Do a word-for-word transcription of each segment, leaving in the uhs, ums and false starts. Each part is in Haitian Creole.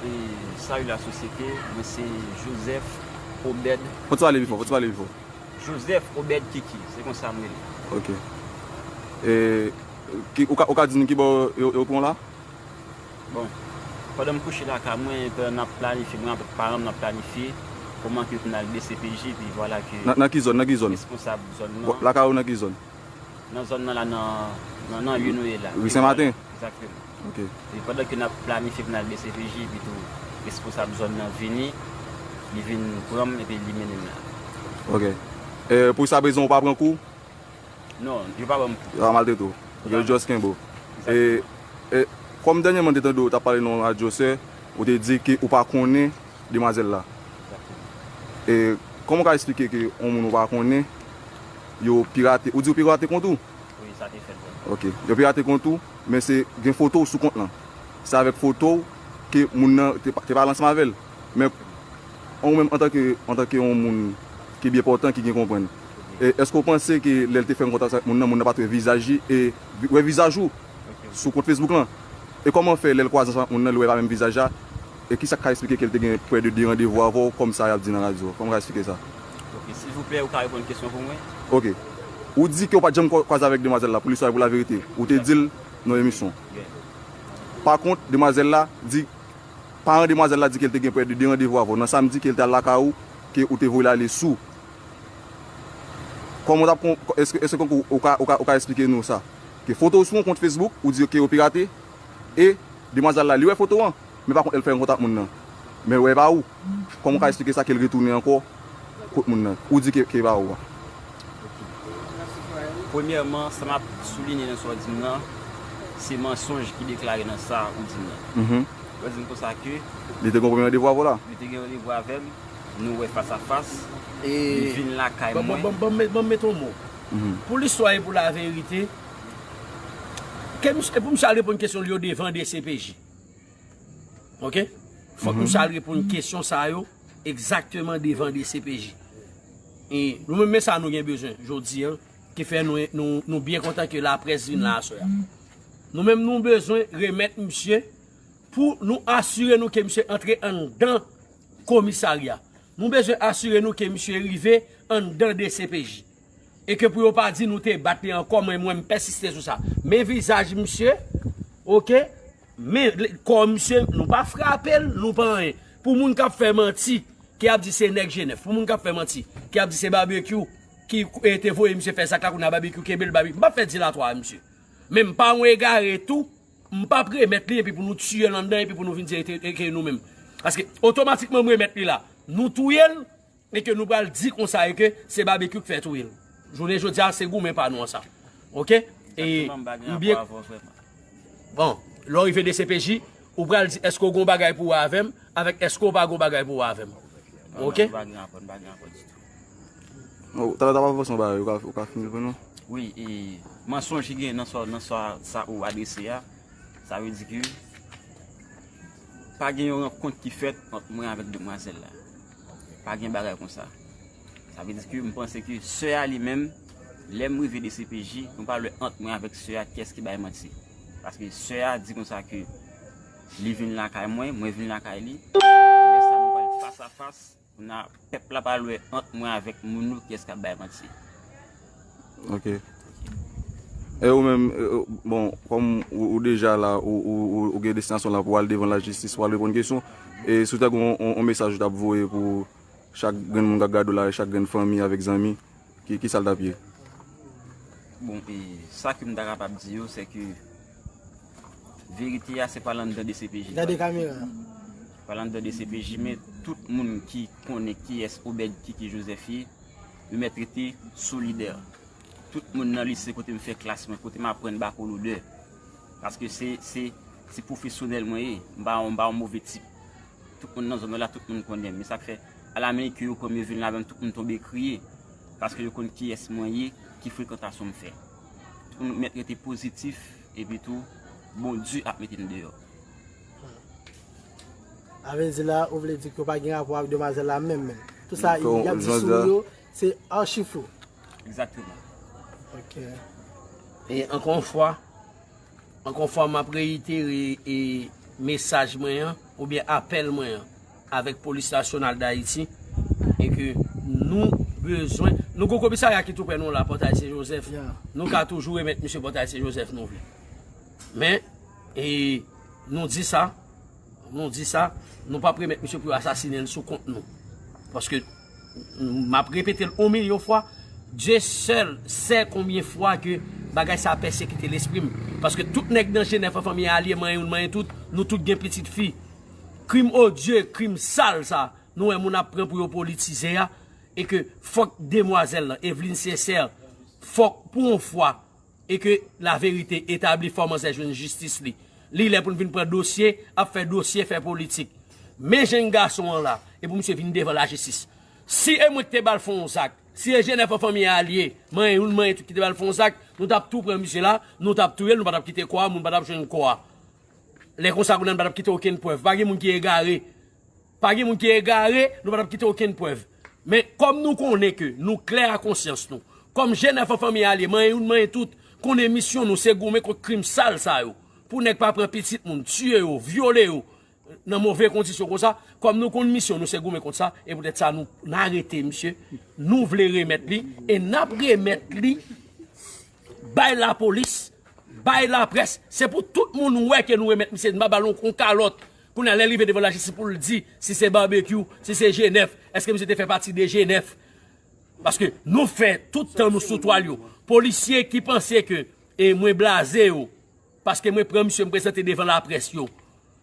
E, salut la société, mwen se Joseph Obed. Fò ti pale pi fò, fò ti pale pi fò. Joseph Obed Kiki, se konsa m rele. Ok. E, ki, ou ka, ou ka di nou ki bò yo, yo pran w la? Bon, pandan m kouche lakay mwen, pandan n ap planifye, mwen avèk paran m, n ap planifye kòman ke pou n al D C P J, epi vwala ke Nan, nan ki zòn, nan ki zòn? Responsab zòn nan. Lakay ou nan ki zòn? Nan zòn nan la, nan, nan, nan lye nou ye la. Ri Sen Maten? Egzakteman. Ok. E pandan ke n ap planifye pou n al D C P J, epi tou responsab zòn nan vini, li vin pran m, epi li mennen m la. Ok. E, pou sa prezan, ou pa pran kou? Non, yo pa ban m kou. Yo pa maltrete w. Yo just kenbe w. E, e, kòm dènyèman m te tande w t ap pale nan yon radyo, sè, ou te di ke ou pa konnen demwazèl la. E, kòman w ka eksplike ke yon moun ou pa konnen, yo pirate, ou di yo pirate kont ou? Wi, sa te fèt vrèman. Ok. Yo pirate kont ou, men se gen foto w sou kont lan. Se avèk foto w ke moun nan te, te pale ansanm avè l. Men, ou menm, antanke, antanke yon moun ki byen pòtan, ki gen konprann, e, èske w panse ke lè l te fè yon kontak avèk moun nan, moun nan pa t wè vizaj li, e vi-, wè vizaj ou sou kont Facebook lan? E kòman fè lè l kwaze ansanm ak moun nan, li wè pa menm vizaj la? E kisa k ka eksplike ke l te gen prè de de randevou avè w, kòm sa y ap di nan radyo? Kòman w ka eksplike sa? Ok, silvouplè, ou ka reponn kesyon pou mwen? Ok. Ou di ke w pa t janm kwa-, kwaze avèk demwazèl la, pou listwa e pou laverite. Ou te di l nan emisyon. Pa kont, demwazèl la di, paran demwazèl la di ke l te gen prè de de randevou avè w nan samdi, ke l te al lakay ou, ke ou te voye l ale sou. Kòman w t ap kon-, èske, èske ou, ou ka, ou ka, ou ka eksplike nou sa? Ke foto w sou yon kont Facebook, ou di ke yo pirate, e demwazèl la, li wè foto an, men pa kont lè l fè yon kontak moun nan. Men wè pa ou. Kòman w ka eksplike sa ke l retounen ankò kot moun nan? Ou di ke, ke pa ou a. Premyèman, sa m ap soulinye nan sa w di m nan, se mansonj ki deklare nan sa ou di m nan. Mhm. Ou di m konsa ke li te gen yon premye randevou avè w la? Li te gen randevou avè m, nou wè fas a fas, e li vin lakay mwen. Ban m met yon mo. Mhm. Pou listwa e pou laverite, ke misye, e pou misye al reponn kesyon li yo devan D C P J. Ok? Fòk misye al reponn kesyon sa yo egzakteman devan D C P J. E nou menm, men sa nou gen bezwen jodi a, ki fè nou, nou, nou byen kontan ke laprès vin la aswè a. Nou menm, nou bezwen remèt misye pou nou asire nou ke misye antre anndan komisarya. Nou bezwen asire nou ke misye rive anndan D C P J. E ke pou yo pa di nou te bat li ankò, mwen, mwen, m pèsiste sou sa. Men vizaj misye, ok? Men kò misye, nou pa frape l, nou pa anyen. Pou moun k ap fè manti, ki ap di se nèg G nèf, pou moun k ap fè manti, ki ap di se Babekyou ki, e, te voye misye fè zak la, kounye a Babekyou kenbe l, Babekyou. M p ap fè dilatwa a misye. Men m pa yon egare tou, m p ap remèt li epi pou nou tiye l anndan epi pou nou vin di e te, e ke nou menm. Paske otomatikman m remèt li la, nou touye l, e ke nou pral di konsa e ke se Babekyou k fè touye l. Jounen jodi a, se goumen pa nou an sa. Ok? E m byen. Bon, lè w rive D C P J, ou pral di èske w gon bagay pou w wè avè m, avèk èske w pa gon bagay pou w wè avè m. Ok? Nou pa gen rapò, nou pa gen rapò ditou. Talè w t ap avanse yon bagay, ou ka, ou ka fini pou nou? Wi, e mansonj ki gen nan sa, nan sa, sa ou adrese a, sa vle di ke pa gen yon rankont ki fèt ant mwen avèk demwazèl la. Pa gen bagay konsa. Sa vle di ke m panse ke sè a li menm, lè m rive D C P J, nou pa wè ant mwen avèk sè a kiyès ki bay manti. Paske sè a di konsa ke li vin lakay mwen, mwen vin lakay li. Lè sa nou pral fas a fas, kounye a pèp la pral wè ant mwen avèk moun yo kiyès k ap bay manti. Ok. E ou menm, e, bon, kòm ou, ou deja la, ou, ou, ou, ou gen destinasyon la pou al devan lajistis, pou al reponn kesyon, e si w ta gen yon, yon, yon mesaj ou t ap voye pou chak grenn moun k ap gade w la, chak grenn fanmi avèk zanmi, ki, ki sa l t ap ye? Bon, e sa ke m ta kapab di yo, se ke verite a, se pa l anndan D C P J. Gade kamera. Pa l anndan D C P J, men tout moun ki konnen kiyès Obed Kiki Joseph ye, yo mèt rete solidè. Tout moun nan lise kote m fè klas mwen, kote m aprann bakolodè. Paske se, se, se pwofesyonèl mwen ye. M pa yon, m pa yon move tip. Tout moun nan zòn nan la, tout moun konnen m. Men sa k fè, alaminik ke yo pran m, yo vin ladan m, tout moun tonbe kriye. Paske yo konn kiyès mwen ye, ki frekantasyon m fè. Tout moun mèt rete pozitif, epi tou, Bondye ap mete n deyò. Sa vle di la, ou vle di ke w pa gen rapò ak demwazèl la menm, menm. Tout sa y ap di sou ou yo, se achi fo. Egzakteman. Ok. E ankò yon fwa, ankò yon fwa, m ap reyitere e mesaj mwen an. oubyen apèl mwen an avèk Polis Nasyonal Dayiti, e ke nou bezwen, nou gon komisarya ki tou prè nou la, Pòtay Sen Jozèf. Yeah. Nou ka toujou remèt misye Pòtay Sen Jozèf nou vle. Men, e, nou di sa, nou di sa, nou p ap remèt misye pou yo asasinen l sou kont nou. Paske, m ap repete l yon milyon fwa, Dye sèl sè konbyen fwa ke bagay sa a pèsekite lespri m. Paske tout nèg nan Jenèf an fanmi alye, manyen youn, manyen tout, nou tout gen pitit fi. Krim odye, krim sal sa, nou wè moun ap pran pou yo politize a, e ke fòk demwazèl lan, Evelyne Sincère, fòk pou yon fwa, e ke laverite etabli, fò manzè jwenn jistis li. Li lè pou n vin pran dosye, ap fè dosye, fè politik. Men jèn gason an la, e pou misye vin devan lajistis. Si e mwen ki te ba l fè yon zak, si e Jenèf an fanmi alye, manyen youn, manyen tout ki te ba l fè yon zak, nou t ap tou pran misye la, nou t ap touye l, nou pa t ap kite kò a, moun pa t ap jwenn kò a. Lè konsa, kounye a nou pa t ap kite okenn prèv. Pa gen moun ki egare. Pa gen moun ki egare, nou pa t ap kite okenn prèv. Men, kòm nou konnen ke nou klè a konsyans nou, kòm Jenèf an fanmi alye, manyen youn, manyen tout, konnen misyon nou se goumen kont krim sal sa yo. Pou nèg pa pran pitit moun, tiye yo, vyole yo, nan move kondisyon konsa, kòm nou konn misyon nou se goumen kont sa, e poutèt sa nou, n arete misye, nou vle remèt li, e n ap remèt li bay lapolis, bay laprès. Se pou tout moun wè ke nou remèt misye, n pa ba l yon kalòt. Kounye a, lè l rive devan lajistis pou l di si se Babekyou, si se Jenèf, èske misye te fè pati de Jenèf? Paske nou fè tout tan nou sou twal yo. Polisye ki panse ke, e mwen blaze yo, paske mwen pran misye, m prezante devan laprès yo.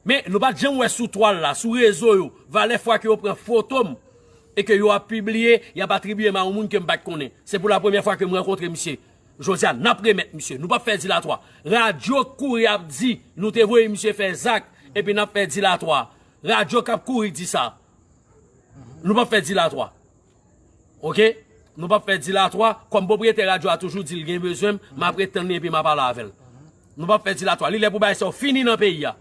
Men, nou pa t janm wè sou twal la, sou rezo yo, valè fwa ke yo pran foto m, e ke yo ap pibliye, y ap atribiye m a yon moun ke m pa t konnen. Se pou la premyè fwa ke m rankontre misye. Jodi a, n ap remèt misye. Nou p ap fè dilatwa. Radyo k kouri ap di, nou te voye misye fè zak, epi n ap fè dilatwa. Radyo k ap kouri di sa. Nou p ap fè dilatwa. Oke? Nou p ap fè dilatwa. Kòm pwopriyetè radyo a toujou di l gen bezwen m, m ap ret tann li epi m ap pale avè l. Nou p ap fè dilatwa. Li lè pou bagay sa yo fini nan peyi a.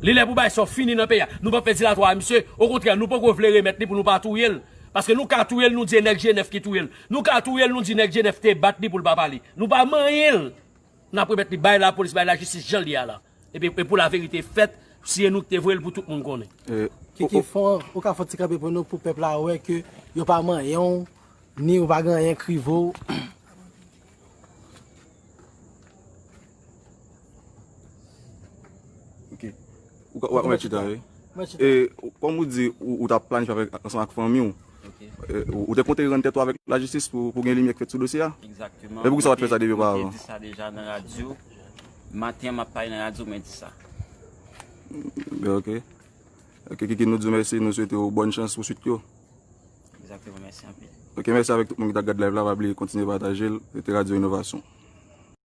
Li lè pou bagay sa yo fini nan peyi a. Nou p ap fè dilatwa a misye. Okontrè, nou poko vle remèt li pou nou pa touye l. Paske nou ka touye l, nou di e nèg Jenèf ki touye l. Nou ka touye l, nou di nèg Jenèf te bat li pou l pa pale. Nou pa manyen l. N ap remèt li bay lapolis, bay lajistis jan l ye a la. Epi, e pou laverite fèt, si e nou ki te voye l pou tout moun konnen. Kiki, fò, ou ka fè yon ti kanpe pou nou, pou pèp la wè ke yo pa manyen w, ni ou pa gen anyen k rive w. Ok. Ou ka, ou ka mèt chita, wi. E, kòm ou di, ou, ou t ap planifye avèk, ansanm ak fanmi w. E, ou, ou te konte rann tèt ou avèk lajistis pou, pou gen limyè k fèt sou dosye a? Egzakteman. Men poukisa w pa t fè sa depi oparava? Mwen te di sa deja nan radyo. Maten an, m ap pale nan radyo, mwen di sa. Ok. Ok, Kiki, nou di w mèsi, nou swete w bòn chans pou swit yo. Egzakteman, mèsi anpil. Ok, mèsi avèk tout moun ki t ap gad live la, pa bliye kontinye pataje l, se te Radyo Inovasyon.